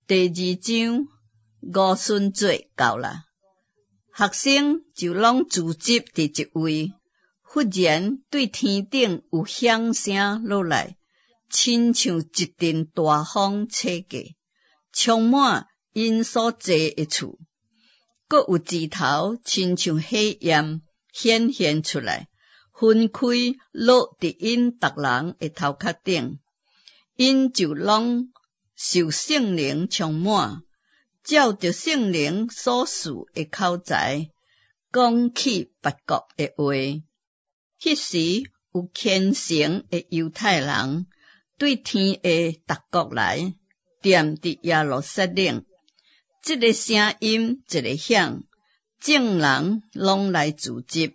第二章五旬節到啦，學生就攏聚集佇一位，忽然對天頂有響聲落來，親像一陣大風吹過，充滿𪜶所坐的厝。閣有舌頭親像火焰顯現出來，分開落佇𪜶逐人的頭殼頂，𪜶就攏受聖靈充滿，照著聖靈所賜的口才，講起別國的話。彼時有虔誠的猶太人對天下逐國來，踮佇耶路撒冷。這个聲音一个響，眾人攏來聚集，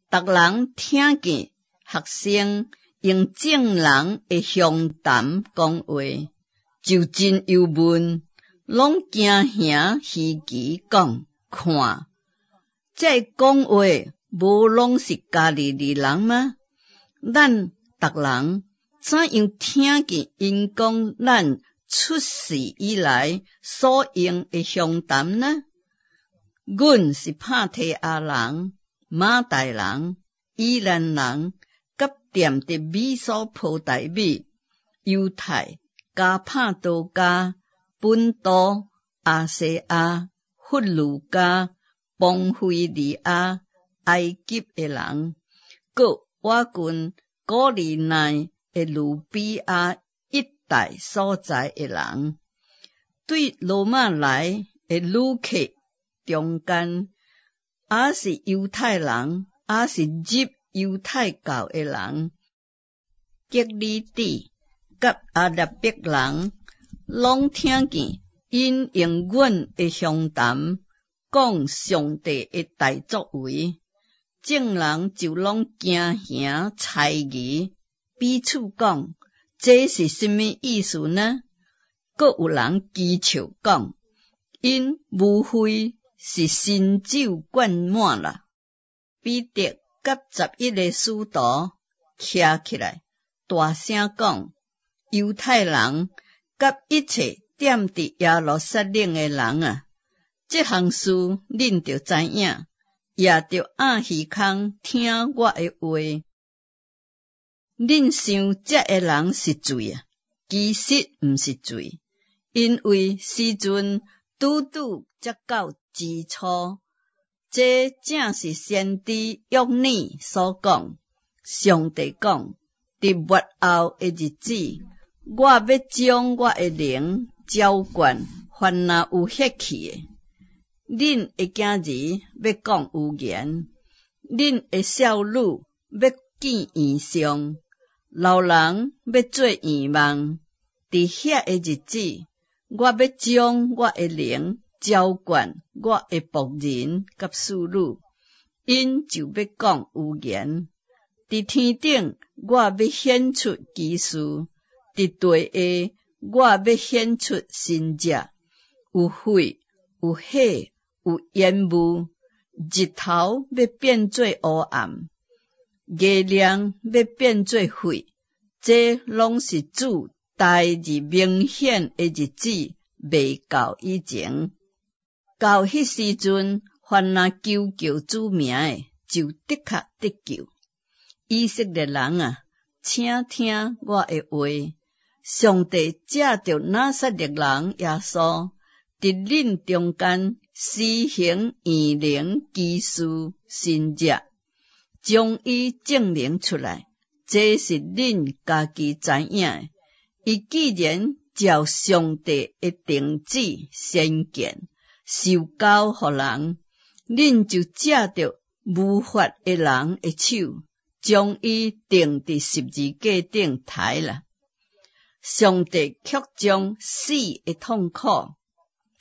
逐人聽見學生用眾人的鄉談講話，就真憂悶，攏驚嚇稀奇，講：看，這講話無攏是加利利人嗎？咱逐人怎樣聽見𪜶講咱出世以來所用的鄉談呢？阮是帕提亞人、瑪代人、以蘭人，佮踮佇美索波大米、猶太、加帕多家、本都、亞細亞、弗呂家、磅非利亞、埃及的人，閣倚近古利奈的呂比亞一帶所在的人，對羅馬來的旅客中間，抑是猶太人，抑是入猶太教的人，革哩底佮阿拉伯人，攏聽見𪜶用阮的鄉談講上帝的大作為，眾人就攏驚嚇猜疑，彼此講：這是啥物意思呢？閣有人譏笑講：𪜶無非是新酒灌滿啦。彼得佮11個使徒徛起來，大聲講：猶太人佮一切踮佇耶路撒冷的人啊，這項事恁著知影，也著掩耳孔聽我的話。恁想這个人是醉啊？其實毋是醉，因為時陣拄拄才到巳初。這正是先知約珥所講。上帝講：佇末後的日子，我欲將我的靈澆灌凡若有血氣的。恁的囝兒欲講預言，恁的少女欲見異象，老人欲做異夢。佇遐个日子，我欲將我的靈澆灌我的僕人佮使女，𪜶就欲講預言。佇天頂，我欲顯出奇事；佇地下，我欲顯出神跡，有血，有火，有煙霧。日頭欲變做烏暗，月亮欲變做血，這攏是主大而明顯的日子未到以前。到彼時陣，凡若求叫主名的，就的確得救。以色列人啊，請聽我的話！上帝藉著拿撒勒人耶穌，佇恁中間施行異能奇事神跡，將伊證明出來，這是恁家己知影的。伊既然照上帝的定旨先見，授交予人，恁就藉著無法的人的手，將伊釘佇十字架頂刣啦。上帝卻將死的痛苦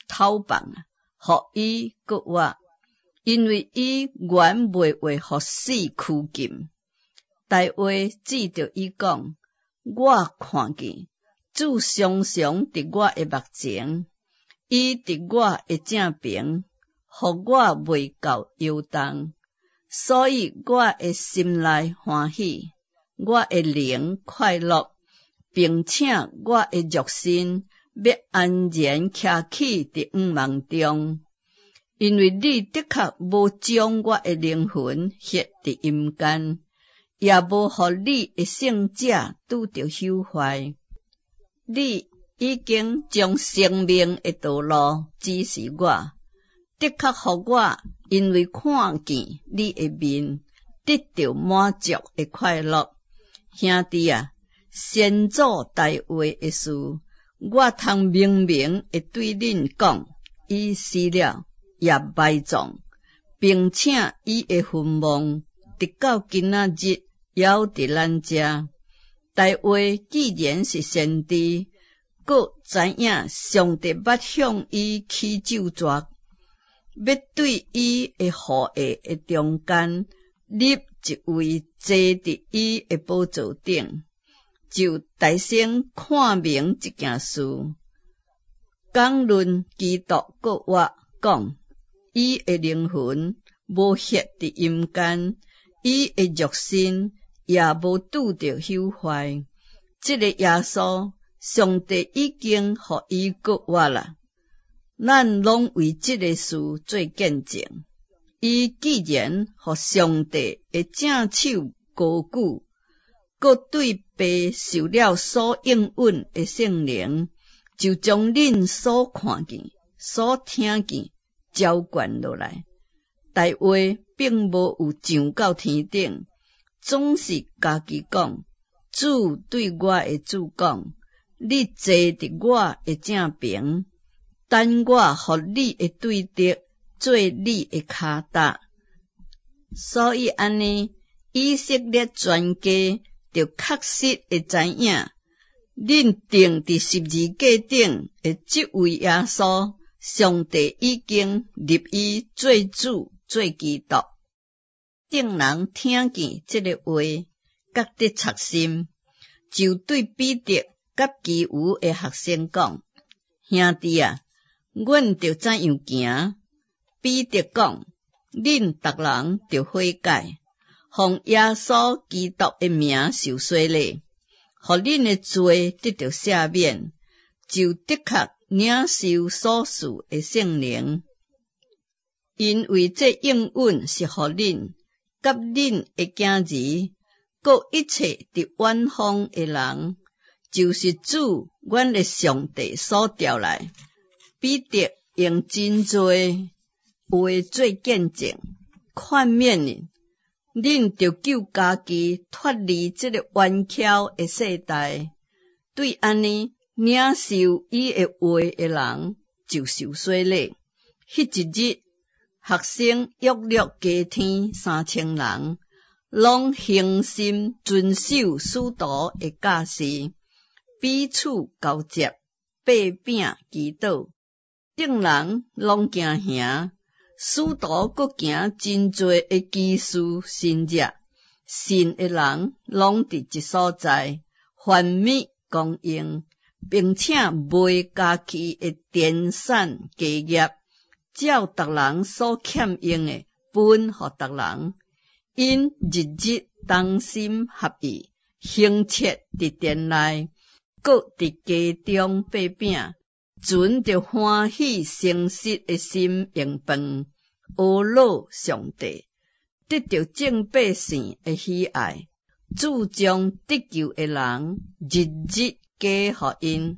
偷放啊，予伊閣活，因為伊原袂會予死拘禁。大衛指著伊講：我看見主常常佇我的目前，伊佇我的正爿，予我袂到搖動，所以我的心內歡喜，我的靈快樂，並且我的肉身欲安然徛起佇昏夢中，因為你的確無將我的靈魂歇佇陰間，也無予你的聖者拄著朽壞。你已經將生命的道路指示我，的確予我因為看見你的面，得著滿足的快樂。兄弟啊，先祖大衛的事，我通明明的對恁講，伊死了，也埋葬，並且伊的墳墓，直到今仔日猶佇咱遮。大衛既然是先知，閣知影上帝捌向伊起咒詛，欲對伊的後裔的中間立一位坐佇伊的寶座頂，就大聲看明這件事，講論基督復活，講伊的靈魂無歇佇陰間，伊的肉身也無拄著朽壞。這個耶穌，上帝已經予伊復活啦。咱攏為這個事做見證。伊既然予上帝的正手高舉，閣對父受了所應允的聖靈，就將恁所看見、所聽見澆灌落來。大衛並無有上到天頂，總是家己講：主對我的主講，你坐佇我的正爿，等我予你的對敵做你的跤踏。所以按呢，以色列全家就確實會知影，恁釘佇十字架頂的這位耶穌，上帝已經立伊做主、做基督。眾人聽見這个話，覺得扎心，就對彼得佮其餘的學生講：兄弟啊，阮著怎樣行？彼得講：恁逐人著悔改，奉耶穌基督的名受洗禮，予恁的罪得著赦免，就的確領受所賜的聖靈。因為這應允是予恁，佮恁的囝兒，閣一切佇遠方的人，就是主阮的上帝所召來。彼得用真濟話做見證，勸勉恁，恁著救家己脫離這个冤巧的世代。對按呢領受伊的話的人，就受洗禮。彼一日，學生約略加添3000人，攏恆心遵守使徒的教示，彼此交接，擘餅祈禱。眾人攏驚嚇，使徒閣行真濟的奇事神蹟，信的人攏佇一所在，凡物公用，並且賣家己的田產家業，照逐人所欠用的分予逐人。𪜶日日同心合意，恆切佇殿內，閣佇家中擘餅，存著歡喜誠實的心用飯，阿樂上帝，得著眾百姓的喜愛。主將得救的人日日加予𪜶。